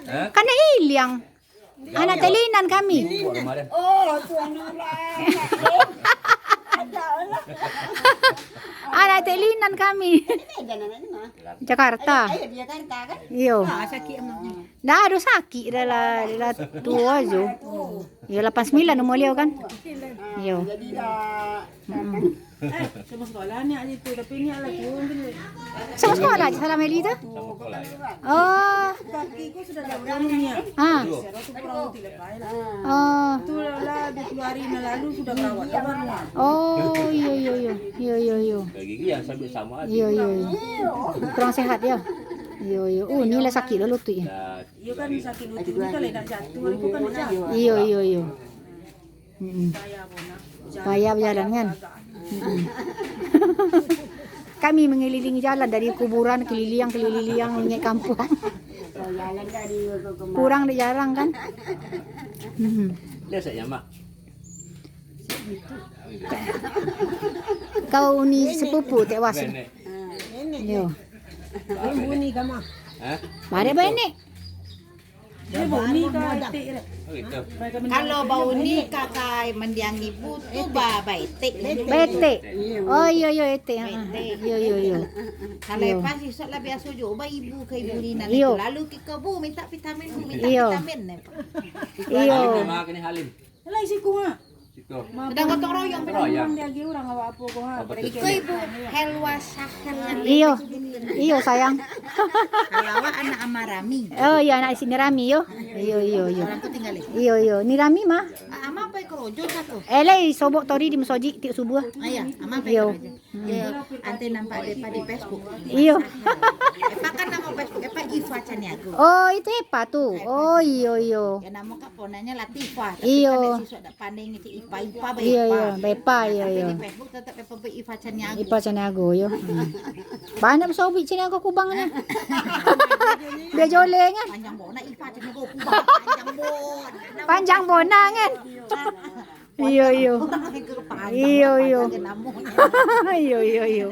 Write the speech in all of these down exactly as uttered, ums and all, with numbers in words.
Kan dah iliang. Anak talinan kami. Oh, tuan dulu. Talinan kami. Jakarta. Iyo. Dah ado sakik dah lah, dah tuo jo. Iyo, lapan sambilan umua baliau kan. Iyo. Samo sekolah ni aja tu, tapi ni alah turun tu. Samo sekolah aja salam Eli tu. Oh. Kaki ku sudah dah berani ni. Ah. Oh. Tu lah dua puluh hari yang lalu sudah berawat. Oh, iyo iyo iyo. Iyo iyo iyo. Iyo iyo iyo. Kurang sehat yo. Iyo iyo. Oh, ni lah sakik lah lutut yo. Iyo kan sakik lutut ni, kalau nak jatuh, aku kan nak jatuh. Iyo iyo iyo. Mm-mm. Payah bajalan kan? Mm-mm. Kami mangalilingi jalan dari kuburan, kaliliang, kaliliang, mangalilingi kampuang. Kurang dek jarang kan? Mm-mm. Kau ni sepupu tek was. Yo. Bunyi kama. Hah? Bare baenek. Kalau bau ni kakai mandiang ibu tu ba baetek. Baetek. Oh iyo iyo etek. Iyo iyo iyo. Kalau pas isok lah biaso jo ba ibu ka ibu Rina. Iyo. Lalu kiko bu minta vitamin bu minta vitamin. Iyo. Halim. Alah isi ku ha. Sedang gotong royong. Royong. Dia lagi orang awak apa ko ha. Iko ibu Helwa Sahel. Iyo. Iyo sayang. Kalau awak anak Ama Rami. Oh iyo anak sini Rami yo. Iyo iyo iyo. Iyo iyo. Ni Rami mah. Ama apa iko rojo satu. Eh lai sobok tori di masojik tiok subuah. Iyo. Ama apa iko rojo. Yo, ante nampak depa di Facebook. Iyo. Epa kan namo Facebook epa Iva Caniago. Oh itu epa tu. Oh iyo iyo. Ya namo kak ponanya Latifa. Iyo. Kan siswa dak pandai ngecek Ipa Ipa ba Ipa. Iyo iyo. Ba Ipa iyo iyo. Di Facebook tetap epa ba Iva Caniago. Ipa Caniago yo. Banyak sobik Caniago Kubang ni. Dia joleng kan. Panjang bona Ipa Caniago Kubang panjang bona. Panjang bona kan. Iyo iyo. Iyo iyo. Iyo iyo iyo.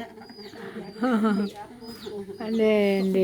Ande ande.